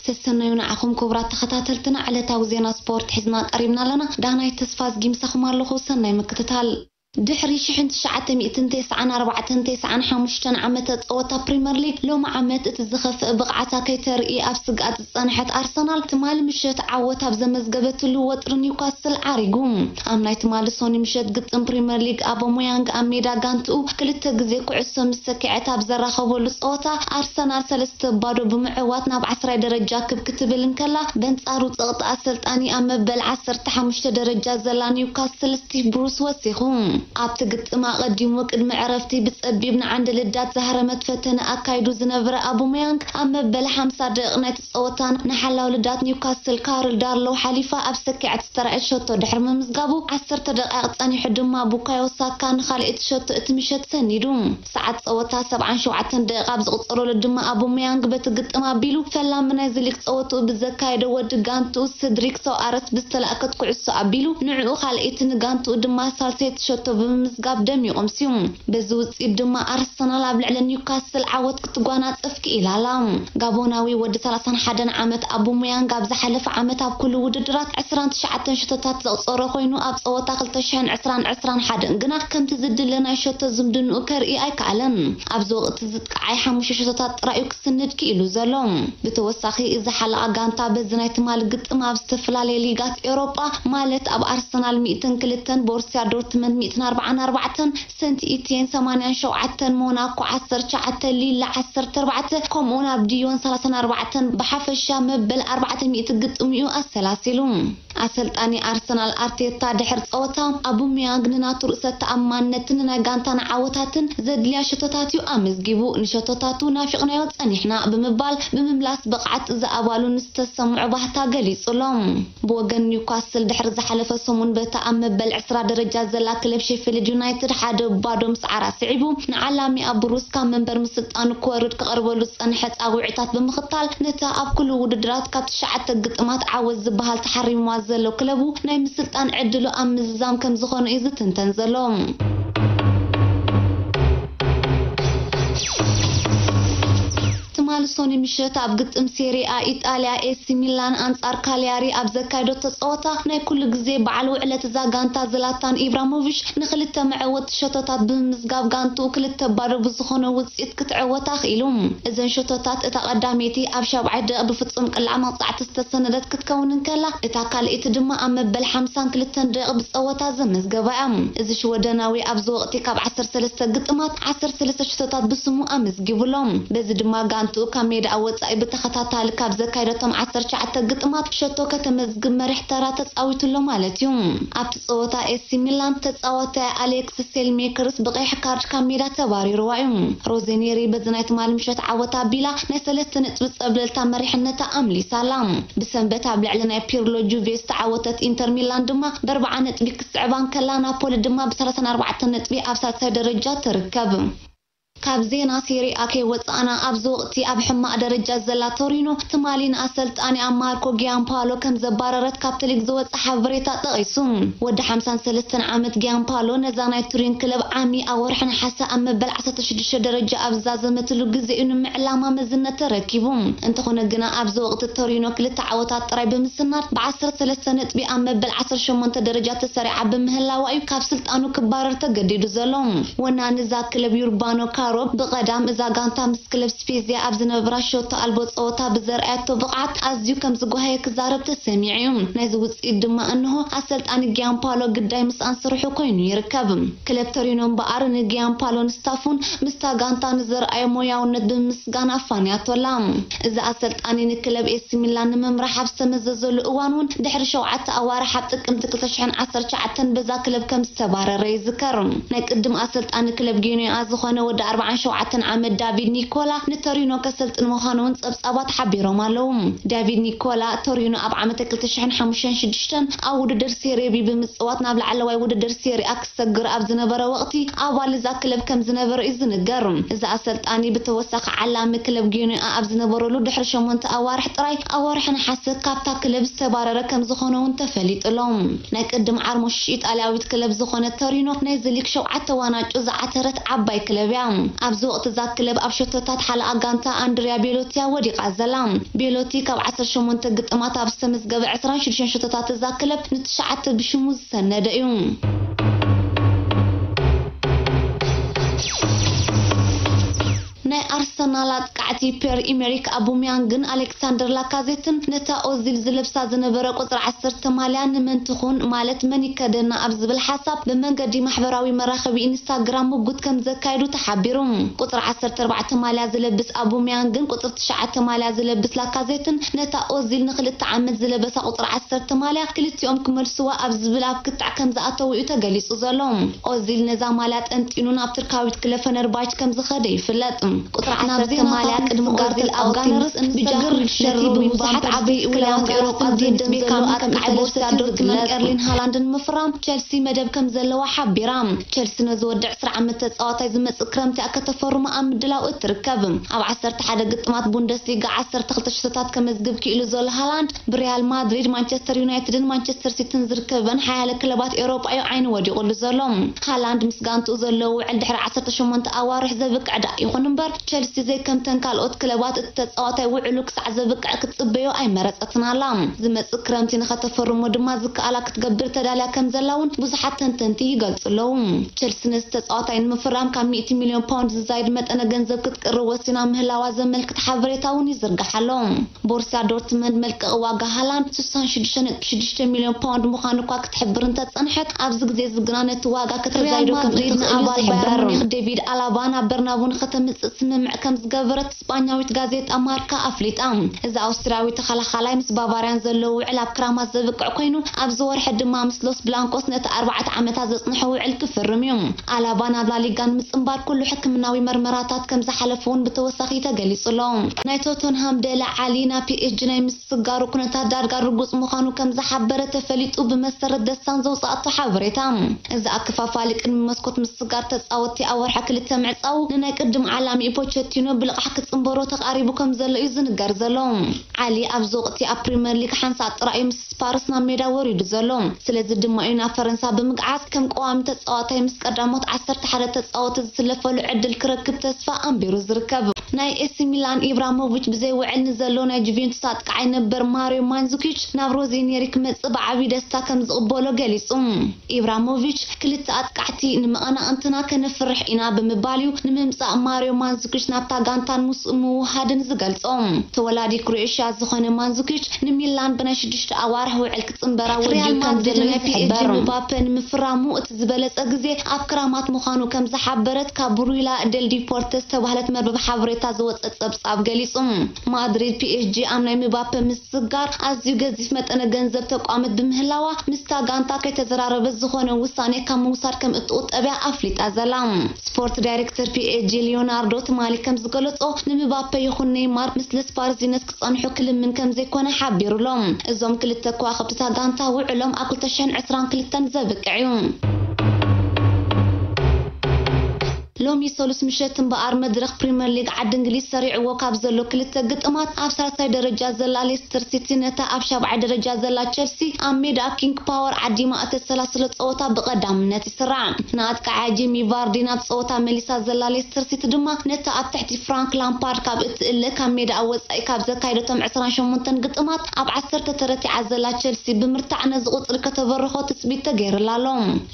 ሰሰናዩ ንዓኹም ክቡራት ተኸታተልትና፣ ዕለታዊ ዜና ስፖርት ሒዝና ቀሪብና ኣለና። ዳናይት ተስፋዝጊ ምሳኹም ኣለኹ። ሰናይ ምክትታል። ድሕሪ ሽሕን ትሽዓተ ሚእትን ተስዓን ኣርባዕተን ተስዓን ሓሙሽተን ዓመተ ጸወታ ፕሪመር ሊግ፣ ሎሚ ዓመት እቲ ዝኸፍእ ብቕዓታ ከይተርኢ ኣብ ስግኣት ዝጸንሐት ኣርሰናል፣ ትማሊ ምሸት ዓወት ኣብ ዘመዝገበትሉ፣ ወጥሪ ኒውካስል ዓሪጉ። ኣብ ናይ ትማሊ ሶኒ ምሸት ግጥም ፕሪመር ሊግ፣ ኣቦሞያንግ ኣብ ሜዳ ጋንትኡ ክልተ ግዜ ኩዕሶ ምስ ሰኪዐት ኣብ ዘራኸበሉ ጸወታ፣ ኣርሰናል ሰለስተ ባዶ ብምዕዋት ናብ ዓስራይ ደረጃ ክብ ክትብል እንከላ፣ በንጻሩ ጸቕጢ ኣሰልጣኒ ኣብ መበል ዓሰርተ ሓሙሽተ ደረጃ ዘላ ኒውካስል ስቲቭ ብሩስ ወሲኹ። ኣብቲ ግጥም ኣቐዲሙ ቅድሚ ዕረፍቲ ብጸቢብ ንዓንዲ ልዳት ዝሃረመት ፈተነ ኣካይዱ ዝነበረ ኣቡመያንግ፣ ኣብ መበል ሓምሳ ደቂቕ ናይቲ ጸወታ ንሓላው ልዳት ኒውካስል ካርል ዳርሎው ሓሊፋ ኣብ ሰኪዐት ዝተራእየት ሸቶ ድሕሪ ምምዝጋቡ፣ ዓሰርተ ደቂቕ ጸኒሑ ድማ ቡካዮ ሳካ ንኻልኣይቲ ሸቶ እቲ ምሸት ሰኒዱ። ሰዓት ጸወታ ሰብዓን ሸውዓተን ደቂቕ ኣብ ዝቕጸረሉ ድማ ኣቡመያንግ በቲ ግጥም ኣቢሉ፣ ፈላሚ ናይዚ ሊግ ጸወትኡ ብዘካየደ ወዲ ጋንትኡ ስድሪክ ሶኣረስ ብዝተላእከት ኩዕሶ ኣቢሉ፣ ንዕኡ ካልኣይቲ ንጋንትኡ ድማ ሳልሰይቲ ሸቶ ብምምዝጋብ ደሚቑ ኣምስዩ። በዚ ውጽኢት ድማ ኣርሰናል ኣብ ልዕሊ ኒውካስል ዓወት ክትጓናጸፍ ክኢላ ኣላ። ጋቦናዊ ወዲ ሰላሳን ሓደን ዓመት ኣቡመያንግ ኣብ ዝሓለፈ ዓመት ኣብ ኩሉ ውድድራት ዕስራን ትሽዓተን ሸቶታት ዘቕጸረ ኮይኑ፣ ኣብ ጸወታ ክልተ ሽሕን ዕስራን ዕስራን ሓደን ግና ከምቲ ዝድለ ናይ ሸቶ ዝምድንኡ ከርኢ ኣይከኣለን። ኣብዚ ወቕቲ ዝጥቅዓይ ሓሙሽተ ሸቶታት ጥራይ እዩ ክስንድ ክኢሉ ዘሎ። ብተወሳኺ፣ እዚ ሓለቓ ጋንታ በዚ ናይ ትማሊ ግጥም ኣብ ዝተፈላለየ ሊጋት ኤውሮጳ፣ ማለት ኣብ ኣርሰናል ሚእትን ክልተን፣ ቦሩስያ ዶርትመንድ ሚእትን ኣርባዓን ኣርባዕተን፣ ሰንት ኢትየን ሰማንያን ሸውዓተን፣ ሞናኮ ዓሰርተ ትሽዓተ፣ ሊለ ዓሰርተ ኣርባዕተ፣ ከምኡውን ኣብ ዲዮን ሰላሳን ኣርባዕተን፣ ብሓፈሻ መበል ኣርባዕተ ሚእቲ ግጥም እዩ ኣሰላሲሉ። ኣሰልጣኒ ኣርሰናል ኣርቴታ ድሕሪ ጸወታ፣ ኣቡሜያንግ ንናቱ ርእሰ ተኣማንነትን ንናይ ጋንታና ዓወታትን ዘድልያ ሸቶታት እዩ ኣመዝጊቡ። ንሸቶታቱ ናፊቕናዮ ጸኒሕና ብምባል ብምምላስ ብቕዓት እዚ ኣባሉ ንዝተሰምዖ ባህታ ገሊጹ ኣሎ። ብወገን ኒውካስል ድሕሪ ዝሓለፈ ሰሙን በታ ኣብ መበል ዕስራ ደረጃ ዘላ ክለብ ሼፊልድ ዩናይትድ ሓደ ባዶ ምስዓራ ስዒቡ ንዓላሚ ኣብ ብሩስ ካብ መንበር ምስልጣኑ ክወርድ ክቐርበሉ ዝጸንሐ ጻውዒታት ብምኽታል ነታ ኣብ ኩሉ ውድድራት ካብ ትሽዓተ ግጥማት ዓወት ዝበሃል ተሓሪምዋ ዘሎ ክለቡ ናይ ምስልጣን ዕድሉ ኣብ ምዝዛም ከም ዝኾነ እዩ ዝትንተን ዘሎ። ትማሊ ሶኒ ምሸት ኣብ ግጥም ሴሪኣ ኢጣልያ ኤሲ ሚላን ኣንጻር ካልያሪ ኣብ ዘካየደቶ ጸወታ ናይ ኩሉ ግዜ በዓል ውዕለት እዛ ጋንታ ዝላታን ኢብራሞቪች ንክልተ መዐወቲ ሸቶታት ብምምዝጋብ ጋንትኡ ክልተ ባዶ ብዝኾነ ውጽኢት ክትዕወት ኣኽኢሉ። እዘን ሸቶታት እታ ቀዳመይቲ ኣብ ሻብዓይ ደቂቕ ብፍጹም ቅላዕ መቕጻዕቲ ዝተሰነደት ክትከውን እንከላ፣ እታ ካልኣይቲ ድማ ኣብ መበል ሓምሳን ክልተን ደቂቕ ብጸወታ ዘመዝገባ እያ። እዚ ሽወደናዊ ኣብዚ ወቕቲ ካብ ዓሰርተ ሰለስተ ግጥማት ዓሰርተ ሰለስተ ሸቶታት ብስሙ ኣመዝጊቡ ኣሎ። በዚ ድማ ጋንትኡ ካብ ሜዳ ወጻኢ ብተኸታታሊ ካብ ዘካየደቶም ዓሰርተ ትሽዓተ ግጥማት ሸቶ ከተመዝግብ መሪሕ ተራ ተጻዊቱ ኣሎ ማለት እዩ። ኣብቲ ጸወታ ኤሲ ሚላን ተጻዋታይ ኣሌክስ ሴልሜከርስ ብቐይሕ ካርድ ካብ ሜዳ ተባሪርዋ እዩ። ሮዜኔሪ በዚ ናይ ትማሊ ምሸት ዓወት ኣቢላ ናይ ሰለስተ ነጥቢ ጸብለልታ መሪሕነታ ኣምሊሳ ኣላ። ብሰንበት ኣብ ልዕሊ ናይ ፒርሎ ጁቬ ዝተዓወተት ኢንተር ሚላን ድማ ብኣርብዓ ነጥቢ ክትስዕባ እንከላ፣ ናፖሊ ድማ ብሰላሳን ኣርባዕተን ነጥቢ ኣብ ሳልሳይ ደረጃ ትርከብ። ካብ ዜና ሴሪኣ ከይወጻእና፣ ኣብዚ ወቕቲ ኣብ ሕማቕ ደረጃ ዘላ ቶሪኖ ትማሊ ንኣሰልጣኒኣ ማርኮ ጊያምፓሎ ከም ዘባረረት ካብቲ ሊግ ዝወጸ ሓበሬታ ጠቒሱ። ወዲ ሓምሳን ሰለስተን ዓመት ጊያምፓሎ ነዛ ናይ ቱሪን ክለብ ዓሚ ኣብ ወርሒ ነሓሰ ኣብ መበል ዓሰርተ ሽዱሽተ ደረጃ ኣብ ዝዛዘመትሉ ግዜ እዩ ንምዕላማ መዝነት ተረኪቡ። እንተኾነ ግና ኣብዚ ወቕቲ ቶሪኖ ክልተ ዓወታት ጥራይ ብምስናድ ብዓሰርተ ሰለስተ ነጥቢ ኣብ መበል ዓሰርተ ሸሞንተ ደረጃ ተሰሪዓ ብምህላዋ እዩ ካብ ስልጣኑ ክባረር ተገዲዱ ዘሎ። ወናኒ እዛ ክለብ ዩርባኖ ካሮፕ ብቐዳም እዛ ጋንታ ምስ ክለብ ስፔዝያ ኣብ ዝነበራ ሸቶ ኣልቦ ጸወታ ብዘርኣያቶ ብቕዓት ኣዝዩ ከም ዝጓሃየ ክዛረብ ተሰሚዑ እዩ። ናይዚ ውጽኢት ድማ እንሆ ኣሰልጣኒ ጊያምፓሎ ግዳይ ምስኣን ስርሑ ኮይኑ ይርከብ። ክለብ ቶሪኖ እምበኣር ንጊያምፓሎን ስታፉን ምስታ ጋንታ ንዘርኣዮ ሞያውነት ብምስጋን ኣፋንያቶ ኣላ። እዚ ኣሰልጣኒ ንክለብ ኤሲ ሚላን ንምምራሕ ኣብ ዝተመዘዘሉ እዋን እውን ድሕሪ ሸውዓተ ኣዋርሕ ኣብ ጥቅምቲ ክልተ ሽሕን ዓሰርተ ትሽዓተን በዛ ክለብ ከም ዝተባረረ ይዝከር። ናይ ቅድም ኣሰልጣኒ ክለብ ጌኖያ ዝኾነ ወዲ ኣርባዓን ሸውዓተን ዓመት ዳቪድ ኒኮላ ንቶሪኖ ከሰልጥን ምዃኑ እውን ጸብጻባት ሓቢሮም ኣለዉ። ዳቪድ ኒኮላ ቶሪኖ ኣብ ዓመተ ክልተ ሽሕን ሓሙሽተን ሽዱሽተን ኣብ ውድድር ሴሬ ቢ ብምጽዋት ናብ ላዕለዋይ ውድድር ሴሪኣ ክሰግር ኣብ ዝነበረ ወቕቲ ኣባል እዛ ክለብ ከም ዝነበረ እዩ ዝንገር። እዚ ኣሰልጣኒ ብተወሳኺ ዓላሚ ክለብ ጌኖያ ኣብ ዝነበረሉ ድሕሪ ሸሞንተ ኣዋርሕ ጥራይ ኣብ ወርሒ ነሓሰ ካብታ ክለብ ዝተባረረ ከም ዝኾነ እውን ተፈሊጡ ኣሎ። ናይ ቅድም ዓርሞሽሽ ኢጣልያዊት ክለብ ዝኾነት ቶሪኖ ናይዚ ሊግ ሸውዓተ ዋናጩ ዝዓተረት ዓባይ ክለብ እያ። ኣብዚ ወቕቲ እዛ ክለብ ኣብ ሸቶታት ሓለኣ ጋንታ ኣንድሪያ ቤሎቲያ ወዲቓ ዘላ። ቤሎቲ ካብ ዓሰርተ ሸሞንተ ግጥማት ኣብ ዝተመዝገበ ዕስራን ሽዱሽተን ሸቶታት እዛ ክለብ ንትሽዓተ ብሽሙ ዝሰነደ እዩ። ናይ ኣርሰናል ኣጥቃዕቲ ፒየር ኢሜሪክ ኣቡሚያንግን ኣሌክሳንደር ላካዜትን ነታ ኦዚል ዝለብሳ ዝነበረ ቁጽሪ ዓሰርተ ማልያ ንመን ትኹን ማለት መን ይከደና ኣብ ዝብል ሓሳብ ብመንገዲ ማሕበራዊ መራኸቢ ኢንስታግራም ምጉት ከም ዘካየዱ ተሓቢሩ። ቁጽሪ ዓሰርተ ኣርባዕተ ማልያ ዝለብስ ኣቡሚያንግን ቁጽሪ ትሽዓተ ማልያ ዝለብስ ላካዜትን ነታ ኦዚል ንክልተ ዓመት ዝለበሳ ቁጽሪ ዓሰርተ ማልያ ክልቲኦም ክመልስዋ ኣብ ዝብል ኣብ ክትዕ ከም ዝኣተው እዩ ተገሊጹ ዘሎ። ኦዚል ነዛ ማልያ ጠንጢኑ ናብ ቱርካዊት ክለብ ፈነርባች ከም ዝኸደ ይፍለጥ። ቁጽሪ ዓሰርተ ማልያ ቅድሚ ኦዚል ኣብ ጋነርስ ብጃክሪድ ሸርሚ ብብዙሓት ዓበይቲ ክለባት ኤውሮጳ ዝድም ዘሎ ኣጥቃዒ ቦርሲያ ዶርትመንድ ኤርሊን ሃላንድ ንምፍራም ቸልሲ መደብ ከም ዘለዋ ሓቢራ። ቸልሲ ነዚ ወዲ ዕስራ ዓመት ተጻዋታይ ዝመጽእ ክረምቲ እያ ከተፈርሞ ኣብ ምድላው እትርከብ። ኣብ ዓሰርተ ሓደ ግጥማት ቡንደስሊጋ ዓሰርተ ክልተ ሽቶታት ከመዝግብ ክኢሉ ዘሎ ሃላንድ ብሪያል ማድሪድ፣ ማንቸስተር ዩናይትድን ማንቸስተር ሲቲን ዝርከበን ሓያለ ክለባት ኤውሮጳ እዩ ዓይኒ ወዲቑሉ ዘሎ። ሃላንድ ምስ ጋንትኡ ዘለዎ ውዕል ድሕሪ ዓሰርተ ሸሞንተ ኣዋርሕ ዘብቅዕ ደኣ ይኹን እምበር፣ ቸልሲ ዘይከምተን ካልኦት ክለባት እቲ ተጻዋታይ ውዕሉ ክሳዕ ዘብቅዕ ክትጽበዮ ኣይመረጸትን ኣላ። ዝመጽእ ክረምቲ ንኸተፈርሞ ድማ ዝከኣላ ክትገብር ተዳልያ ከም ዘላ እውን ብዙሓት ተንተንቲ ይገልጹ ኣለዉ። ቸልሲ ነዚ ተጻዋታይ ንምፍራም ካብ ሚእቲ ሚልዮን ፓውንድ ዝዛይድ መጠነ ገንዘብ ክትቅርብ ወሲና ምህላዋ ዘመልክት ሓበሬታ እውን ይዝርጋሕ ኣሎ። ቦርሲያ ዶርትመንድ መልቀቒ ዋጋ ሃላንድ ስሳን ሽዱሽተ ነጥቢ ሽዱሽተ ሚልዮን ፓውንድ ምዃኑ እኳ ክትሕብር እንተጸንሐት፣ ኣብዚ ግዜ እዚ ግና ነቲ ዋጋ ከተዛይዶ ከም እትኽእል እዩ ዝሕበር። ዴቪድ ኣላባ ናብ በርናቡ ንኸተምጽእ ስምምዕ ከም ዝገበረት ስጳኛዊት ጋዜጣ ማርካ ኣፍሊጣ። እዚ ኣውስትርያዊ ተኸላኻላይ ምስ ባቫርያን ዘለዎ ውዕል ኣብ ክራማት ዘብቅዕ ኮይኑ፣ ኣብዚ ወርሒ ድማ ምስ ሎስ ብላንኮስ ነቲ ኣርባዕተ ዓመታት ዘጽንሖ ውዕል ክፍርም እዩ። ኣላባ ናብ ላሊጋ ንምጽንባር ኩሉ ሕክምናዊ መርመራታት ከም ዝሓለፈ እውን ብተወሳኺ ተገሊጹ ኣሎ። ናይ ቶተንሃም ደለ ዓሊ ናብ ፒ ኤስ ጂ ናይ ምስጋሩ ኩነታት ዳርጋ ርጉጽ ምዃኑ ከም ዝሓበረ ተፈሊጡ፣ ብመሰረት ደሳን ዘውጽኣቶ ሓበሬታ። እዚ ኣከፋፋሊ ቅድሚ መስኮት ምስጋር ተጻወትቲ ኣብ ወርሒ ክልተ ምዕጻው ንናይ ቅድም ዓላሚኡ ፖቸቲኖ ብልቓሕ ክጽንበሮ ተቓሪቡ ከም ዘሎ እዩ ዝንገር ዘሎ። ዓሊ ኣብዚ ወቕቲ ኣብ ፕሪምየር ሊግ ሓንሳእ ጥራይ እዩ ምስ ስፓርስ ናብ ሜዳ ወሪዱ ዘሎ። ስለዚ ድማ እዩ ናብ ፈረንሳ ብምግዓዝ ከም ቀዋሚ ተጻዋታይ ምስ ቀዳሞት ዓሰርተ ሓደ ተጻወቲ ዝስለፈሉ ዕድል ክረክብ ተስፋ ኣንቢሩ ዝርከብ። ናይ ኤሲ ሚላን ኢብራሞቪች ብዘይ ውዕል ንዘሎ ናይ ጁቬንቱስ ኣጥቃዓይ ነበር ማሪዮ ማንዙኪች ናብ ሮዜኒየሪ ክመጽእ ብዓቢ ደስታ ከም ዝቕበሎ ገሊጹ። ኢብራሞቪች ክልተ ኣጥቃዕቲ ንመቐናቕንትና ከነፍርሕ ኢና ብምባል እዩ ንምምጻእ ማሪዮ ማንዙኪች ናብታ ጋንታን ምስ ምውሃድን ዝገልጾ። ተወላዲ ክሮኤሽያ ዝኾነ ማንዙኪች ንሚላን ብናይ ሽዱሽተ ኣዋርሕ ውዕል ክጽንበራ ወዲኡ ከም ዘሎ ይሕበር። ምባፔ ንምፍራሙ እቲ ዝበለጸ ግዜ ኣብ ክራማት ምዃኑ ከም ዝሓበረት ካብሩላ ደል ዲፖርተ ዝተባህለት መርበብ ሓበሬታ ዝወጸ ጸብጻብ ገሊጹ። ማድሪድ ፒ ኤስ ጂ ኣብ ናይ ምባፔ ምስግጋር ኣዝዩ ገዚፍ መጠነ ገንዘብ ተቋመት ብምህላዋ፣ ምስታ ጋንታ ከይተዘራረበት ዝኾነ ውሳኔ ካብ ምውሳድ ከም እትቑጠብ እያ ኣፍሊጣ ዘላ። ስፖርት ዳይሬክተር ፒ ኤስ ጂ ሊዮናርዶ ትማሊ ከም ዝገለጾ፣ ንምባፔ ይኹን ኔይማር ምስ ለስፓርዚነስ ክጸንሑ ክልምን ከም ዘይኮነ ሓቢሩሎም። እዞም ክልተ ከዋኽብቲ እታ ጋንታ ውዕሎም ኣብ ክልተ ሽሕን ዕስራን ክልተን ዘብቅዕ እዩ። ሎሚ ሰሉስ ምሸት እምበኣር መድረኽ ፕሪምየር ሊግ ዓዲ እንግሊዝ ሰሪዕዎ ካብ ዘሎ ክልተ ግጥማት ኣብ ሳልሳይ ደረጃ ዘላ ሌስተር ሲቲ ነታ ኣብ ሻብዓይ ደረጃ ዘላ ቸልሲ ኣብ ሜዳ ኪንግ ፓወር ዓዲማ እተሰላስሎ ጸወታ ብቐዳምነት ይስራዕ። ንኣጥቃዓያ ጄሚ ቫርዲ ናብ ጸወታ መሊሳ ዘላ ሌስተር ሲቲ ድማ ነታ ኣብ ትሕቲ ፍራንክ ላምፓርድ ካብ እትእለ ካብ ሜዳ ኣብ ወጻኢ ካብ ዘካየደቶም ዕስራን ሸሞንተን ግጥማት ኣብ ዓሰርተ ተረቲዓ ዘላ ቸልሲ ብምርታዕ ነዚ ቁጽሪ ከተበርኾ ትጽቢት ተገይርላ ኣሎ።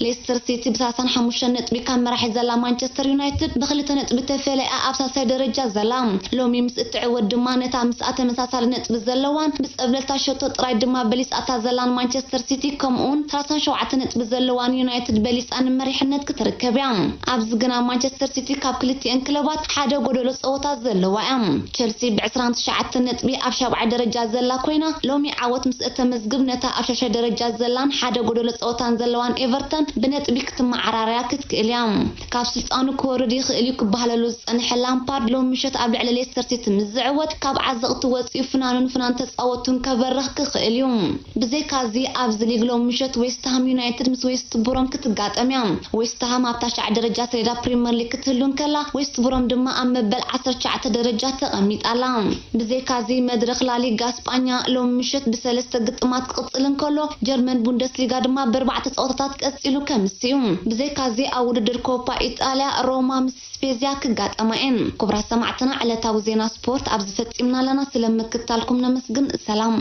ሌስተር ሲቲ ብ ሰላሳን ሓሙሽተን ነጥቢ ካብ መራሒ ዘላ ማንቸስተር ዩናይትድ ብክልተ ነጥቢ ተፈለያ ኣብ ሳልሳይ ደረጃ ዘላ። ሎሚ ምስ እትዕወት ድማ ነታ ምስኣ ተመሳሳሊ ነጥቢ ዘለዋን ብጸብለልታ ሸቶ ጥራይ ድማ በሊጻታ ዘላን ማንቸስተር ሲቲ ከምኡውን ሰላሳን ሸውዓተ ነጥቢ ዘለዋን ዩናይትድ በሊጻ ንመሪሕነት ክትርከብ እያ። ኣብዚ ግና ማንቸስተር ሲቲ ካብ ክልቲኤን ክለባት ሓደ ጎደሎ ጸወታ ዘለዋ እያ። ቸልሲ ብ ዕስራን ትሽዓተን ነጥቢ ኣብ ሻብዓይ ደረጃ ዘላ ኮይና፣ ሎሚ ዓወት ምስ እተመዝግብ ነታ ኣብ ሻሻይ ደረጃ ዘላን ሓደ ጎደሎ ጸወታን ዘለዋን ኤቨርተን ብነጥቢ ክትመዓራረያ ክትክእል እያ። ካብ ስልጣኑ ክወርድ ይኽእል እዩ ክበሃለሉ ዝጸንሐ ላምፓርድ ሎሚ ምሸት ኣብ ልዕሊ ሌስተር ሲቲ ምስ ዝዕወት ካብ ዓዘቕቲ ወጺኡ ፍናኑን ፍናን ተጻወቱን ከበርኽ ክኽእል እዩ። ብዘይካዚ ኣብዚ ሊግ ሎሚ ምሸት ዌስትሃም ዩናይትድ ምስ ዌስት ብሮም ክትጋጠም እያ። ዌስትሃም ኣብ ታሽዓይ ደረጃ ሰሌዳ ፕሪምየር ሊግ ክትህሉ እንከላ፣ ዌስት ብሮም ድማ ኣብ መበል ዓሰርተ ትሽዓተ ደረጃ ተቐሚጣ ኣላ። ብዘይካዚ መድረኽ ላሊጋ ስጳኛ ሎሚ ምሸት ብሰለስተ ግጥማት ክቕጽል እንከሎ፣ ጀርመን ቡንደስሊጋ ድማ ብኣርባዕተ ጸወታታት ቀጺሉ ከምስ እዩ። ብዘይካዚ ኣብ ውድድር ኮፓ ኢጣልያ ሮማ ድማ ምስ ስፔዝያ ክጋጠማ እየን። ክቡራት ሰማዕትና፣ ዕለታዊ ዜና ስፖርት ኣብዚ ፈጺምና ኣለና። ስለምክትታልኩም ነመስግን። ሰላም።